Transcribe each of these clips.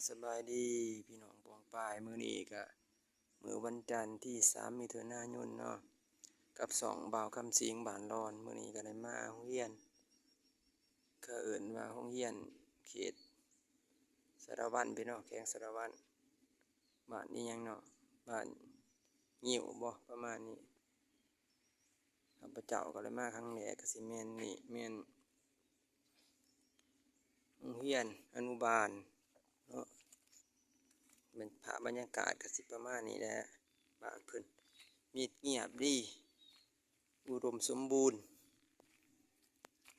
ສະບາຍດີພີ່ນ້ອງປ້ອງປາຍ, ມື້ນີ້ກະມື້ວັນຈັນທີສາມ ມິຖຸນາຍົນເນາະ, ກັບຊ່ອງບ່າວຄຳສິງບ້ານລອນ. ມື້ນີ້ກະໄດ້ມາໂຮງຮຽນ ເຂົາເອີ້ນວ່າໂຮງຮຽນເຂດສາລະວັນພີ່ນ້ອງ, ແຂວງສາລະວັນ, ບ້ານອີ່ຫຍັງເນາະ, ບ້ານງິ້ວບໍ ປະມານນີ້. ຂ້າພະເຈົ້າກໍໄດ້ມາຄັ້ງແລກ ກໍຊິແມ່ນນີ້ ແມ່ນໂຮງຮຽນອະນຸບານເນາະ. ແມ່ນພາບບັນຍາກາດກໍຊິປະມານນີ້ແຫຼະ, ບ້ານເພິ່ນມິດງຽບດີ ອຸດົມສົມບູນ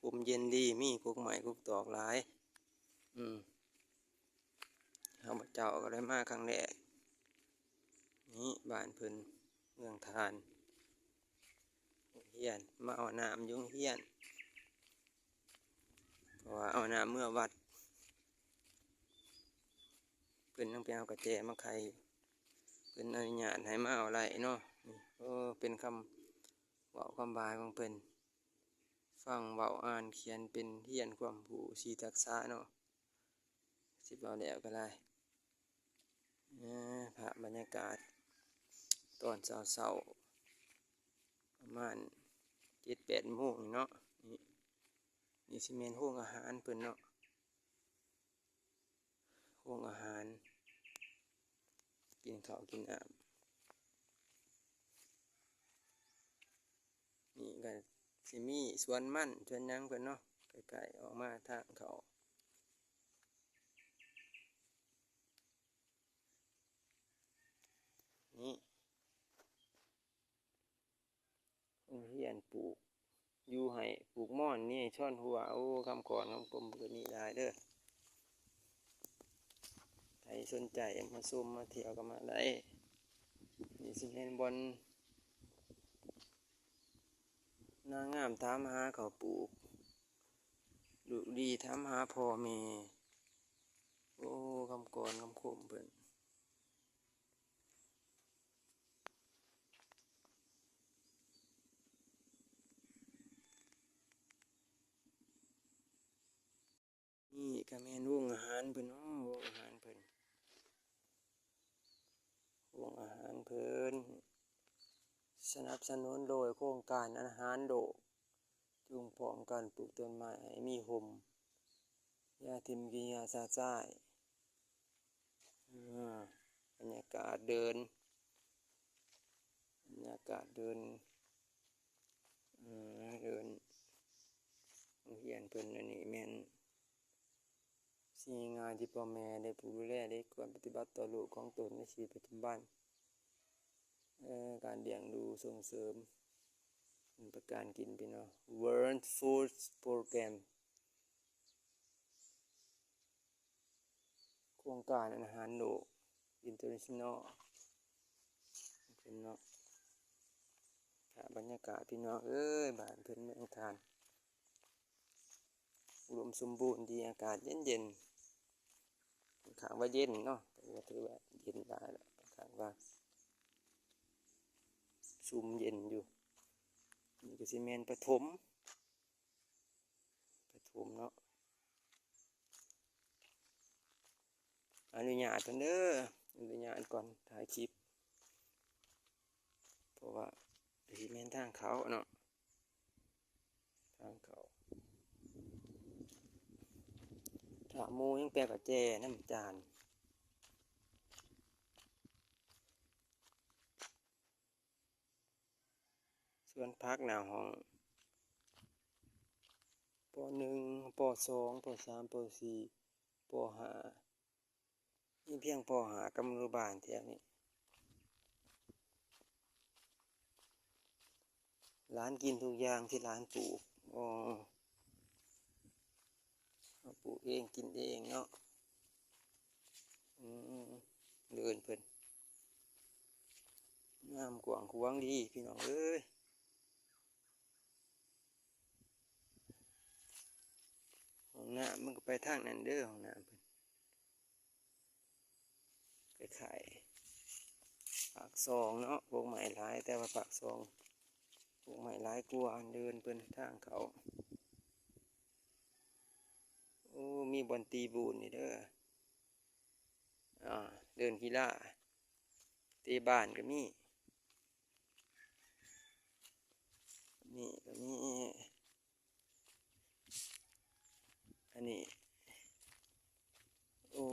ຮົ່ມເຢັນດີ, ມີກົກໄມ້ກົກຕອກຫຼາຍ. ອືມ ຂ້າພະເຈົ້າກໍໄດ້ມາຄັ້ງແລກ. ນີ້ບ້ານເພິ່ນ ເມືອງທານ ໂຮງຮຽນ, ມາເອົານ້ຳຢູ່ໂຮງຮຽນ ເພາະວ່າເອົານ້ຳເມືອວັດ. ເພິ່ນຍັງໄປເອົາກະແຈມາໄຂ, ເພິ່ນອະນຸຍາດໃຫ້ມາເອົາໄດ້ເນາະ. ນີ້ ເອີ ເປັນຄຳເວົ້າຄຳບາຍຂອງເພິ່ນ, ຟັງເວົ້າອ່ານຂຽນເປັນ, ຮຽນຄວາມຮູ້ສີ່ທັກສະເນາະ. ຊິເວົ້າແລ້ວກໍໄດ້. ເອີ ພາບບັນຍາກາດຕອນເຊົ້າໆ ປະມານເຈັດແປດໂມງນີ້ເນາະ. ນີ້ ນີ້ຊິແມ່ນໂຮງອາຫານເພິ່ນເນາະ, ໂຮງອາຫານ ກິນເຂົ້າກິນນ້ຳ. ນີ້ກໍຊິມີສວນມັນສວນຫຍັງເພິ່ນເນາະ, ໃກ້ໆອອກມາທາງເຂົ້າ. ນີ້ໂຮງຮຽນປູກຢູ່ໄຮ່ ປູກມອນນີ້ຊອນຫົວ. ໂອ້ ຄຳຂວັນຄຳຄົມເພິ່ນກໍມີຫຼາຍເດີ, ໃຜສົນໃຈມາຊົມມາທ່ຽວກໍມາໄດ້. ນີ້ຊິແມ່ນບ່ອນ ນາງງາມຖາມຫາເຂົ້າປູກ, ລູກດີຖາມຫາພໍ່ແມ່. ໂອ້ ຄຳຂວັນຄຳຄົມເພິ່ນ. ນີ້ກໍແມ່ນໂຮງອາຫານເພິ່ນເນາະ, ໂຮງອາຫານເພິ່ນ, ໂຮງອາຫານເພິ່ນ ສະໜັບສະໜູນໂດຍໂຄງການອາຫານໂລກ, ຈົ່ງພ້ອມກັນປູກຕົ້ນໄມ້ໃຫ້ມີຮົ່ມ, ຢ່າຖິ້ມຂີ້ເຫຍື້ອຊະຊາຍ. ອ່າ ບັນຍາກາດເດີນ, ບັນຍາກາດເດີນ, ເອີ ເດີນໂຮງຮຽນເພິ່ນ. ອັນນີ້ແມ່ນສິ່ງງ່າຍໆທີ່ພໍ່ແມ່ໄດ້ຜູ້ດູແລເດັກຄວນປະຕິບັດຕໍ່ລູກຂອງຕົນໃນຊີວິດປະຈຳວັນ. ເອີ ການລ້ຽງດູສົ່ງເສີມ ເປັນປະການກິນພີ່ນ້ອງ, World Food Program. ໂຄງການອາຫານໂລກ International ເພິ່ນເນາະ. ພາບບັນຍາກາດພີ່ນ້ອງເອີຍ, ບ້ານເພິ່ນເມືອງທານ ອຸດົມສົມບູນດີ, ອາກາດເຢັນໆ, ຂ້ອນຂ້າງວ່າເຢັນເນາະ, ກໍຖືວ່າເຢັນຫຼາຍແລ້ວ, ຂ້ອນຂ້າງວ່າຊຸ່ມເຢັນຢູ່. ນີ້ກໍຊິແມ່ນປະຖົມ ປະຖົມເນາະ. ອະນຸຍາດກ່ອນເດີ, ອະນຸຍາດກ່ອນຖ່າຍຄລິບ, ເພາະວ່າຊິແມ່ນທາງເຂົ້າເນາະ, ທາງເຂົ້າ. ຖ້າໝູ່ຍັງແປກະແຈນຳຈານ. ສວນຜັກໜ້າຫ້ອງ ປໍໜຶ່ງ ປໍສອງ ປໍສາມ ປໍສີ່ ປໍຫ້າ, ມີພຽງປໍຫ້າກັບອະນຸບານແຖວນີ້. ຫຼານກິນທຸກຢ່າງທີ່ຫຼານປູກ. ອໍ ເຮົາປູກເອງກິນເອງເນາະ. ອືມ ເດີ່ນເພິ່ນງາມກວ້າງຂວາງດີພີ່ນ້ອງເອີຍ. ຫ້ອງນ້ຳມັນກໍໄປທາງນັ້ນເດີ, ຫ້ອງນ້ຳເພິ່ນ. ຄ້າຍໆປາກຊ່ອງເນາະ, ກົກໄມ້ຫຼາຍ, ແຕ່ວ່າປາກຊ່ອງກົກໄມ້ຫຼາຍກວ່າ. ເດີ່ນເພິ່ນທາງເຂົ້າ. ໂອ້ ມີບ່ອນຕີບູນນີ້ເດີ, ດີນກິລາ ເຕະບານກໍມີ ນີ້ກໍມີ ອັນນີ້ ໂອ້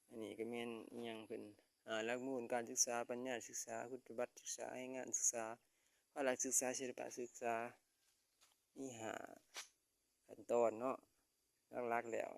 ອັນນີ້ກໍແມ່ນອີ່ຫຍັງເພິ່ນ ອ່າ ຫຼັກມູນການສຶກສາ, ປັນຍາສຶກສາ, ຄຸດສະບັດສຶກສາ, ແຮງງານສຶກສາ, ພາລະສຶກສາ, ສິລະປະສຶກສາ ມີຫ້າຂັ້ນຕອນເນາະ ຫຼັກໆແລ້ວ.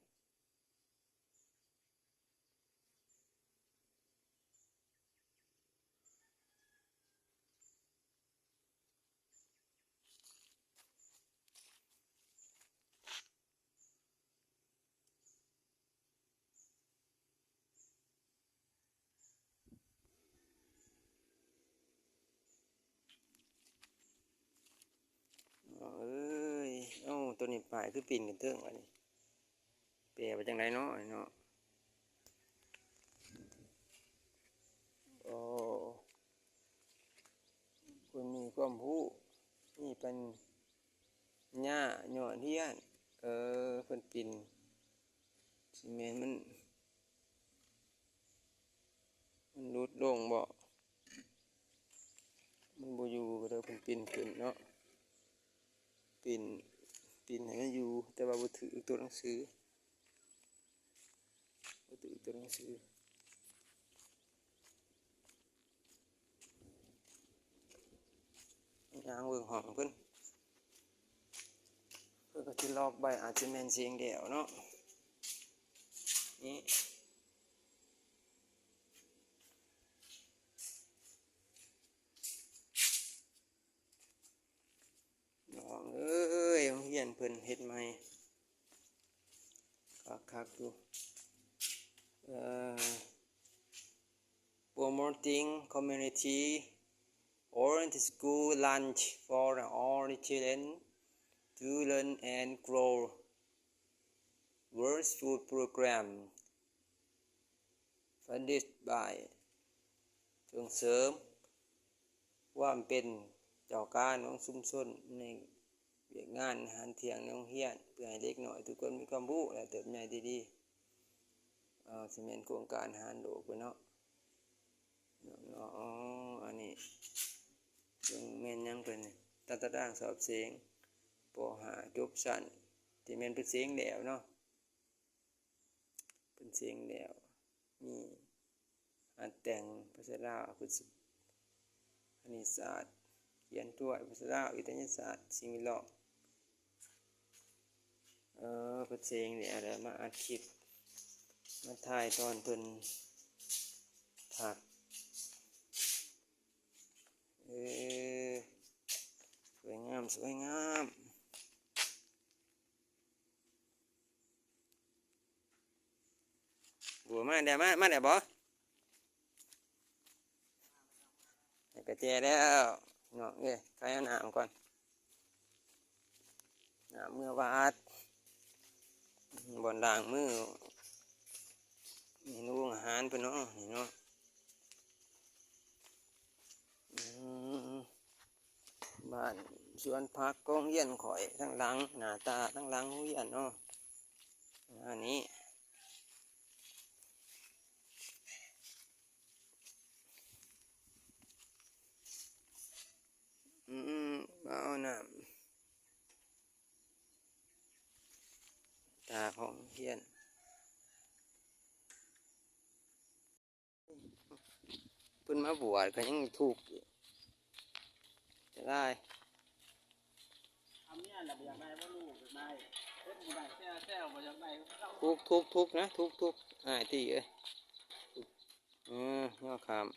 ເອີຍ ເອົ້າ ໂຕນີ້ປ້າຍຄືປິ່ນຂຶ້ນເທິງວະນີ້ ແປວ່າຈັ່ງໃດເນາະ ເນາະ? ໂອ້ ຄົນມີຄວາມຮູ້ ມີປັນຍາຍອດຢ້ຽມ ເອີ ເພິ່ນປິ່ນ ຊິແມ່ນມັນ ມັນຫຼຸດລົງບໍ? ມັນບໍ່ຢູ່ກໍເລີຍເພິ່ນປິ່ນຂຶ້ນເນາະ ປິ່ນ ປິ່ນໃຫ້ມັນຢູ່ ແຕ່ວ່າບໍ່ຖືກຕົວໜັງສື ບໍ່ຖືກຕົວໜັງສື. ຍ່າງເບິ່ງຫ້ອງເພິ່ນ ເພິ່ນກໍຊິລອກໄວ້ ອາດຈະແມ່ນສຽງແດວເນາະ ນີ້ ນ້ອງເອີຍ ໂຮງຮຽນເພິ່ນເຮັດໃໝ່ ຄັກໆຢູ່ ເອີ Promoting community oriented school lunch for all children to learn and grow. World Food Program funded by ສົ່ງເສີມຄວາມເປັນເຈົ້າການຂອງຊຸມຊົນໃນວຽກງານອາຫານທ່ຽງໃນໂຮງຮຽນ ເພື່ອໃຫ້ເດັກນ້ອຍທຸກຄົນມີຄວາມຮູ້ ແລະ ເຕີບໃຫຍ່ໄດ້ດີ. ເອີ ຊິແມ່ນໂຄງການອາຫານໂລກພຸ້ນເນາະ. ເນາະ ເນາະ ອໍ ອັນນີ້ເບິ່ງແມ່ນຫຍັງເພິ່ນນີ້ ຕາຕະລາງສອບເສັງ ປໍຫ້າ ຈົບຊັ້ນ ທີ່ແມ່ນເພິ່ນເສັງແລ້ວເນາະ ເພິ່ນເສັງແລ້ວ ມີ ອາ ແຕ່ງພາສາລາວ ພຶດສະ ຄະນິດສາດ ຂຽນຕົວະພາສາລາວ ວິທະຍາສາດ ສິ່ງແວດລ້ອມ. ເອີ ເພິ່ນເສັງແລ້ວ ແລ້ວມາອັດຄລິບ ມາຖ່າຍຕອນເພິ່ນພັກ. ເອີ ສວຍງາມ ສວຍງາມ. ໂອ້ ມາແລ້ວ ມາ ມາແລ້ວບໍ? ໃຫ້ກະແຈແລ້ວ ນ້ອງເອີຍ ໄປເອົານ້ຳກ່ອນ ນ້ຳເມືອວັດ ບ່ອນລ້າງມື ເມນູອາຫານເພິ່ນເນາະ ນີ້ເນາະ. ອືມ ບ້ານສວນຜັກ ໂຮງຮຽນຂ້ອຍທາງຫຼັງ ໜ້າຕາທາງຫຼັງໂຮງຮຽນເນາະ ອັນນີ້ ອືມ ມາເອົານ້ຳ ຕາຂອງຮຽນ ເພິ່ນມາບວດກໍຍັງທຸກອີກ ຈະໄດ້ ເອົາເມຍລະບໍ່ຢາກໄດ້ບໍ່ລູກ ຢາກໄດ້ ຄົນບໍ່ໄດ້ແຊວໆ ບໍ່ຢາກໄດ້ ທຸກໆໆ ນະ ທຸກໆ ອ້າຍຕີເອີຍ ເອີ ຍໍຂ້າມ.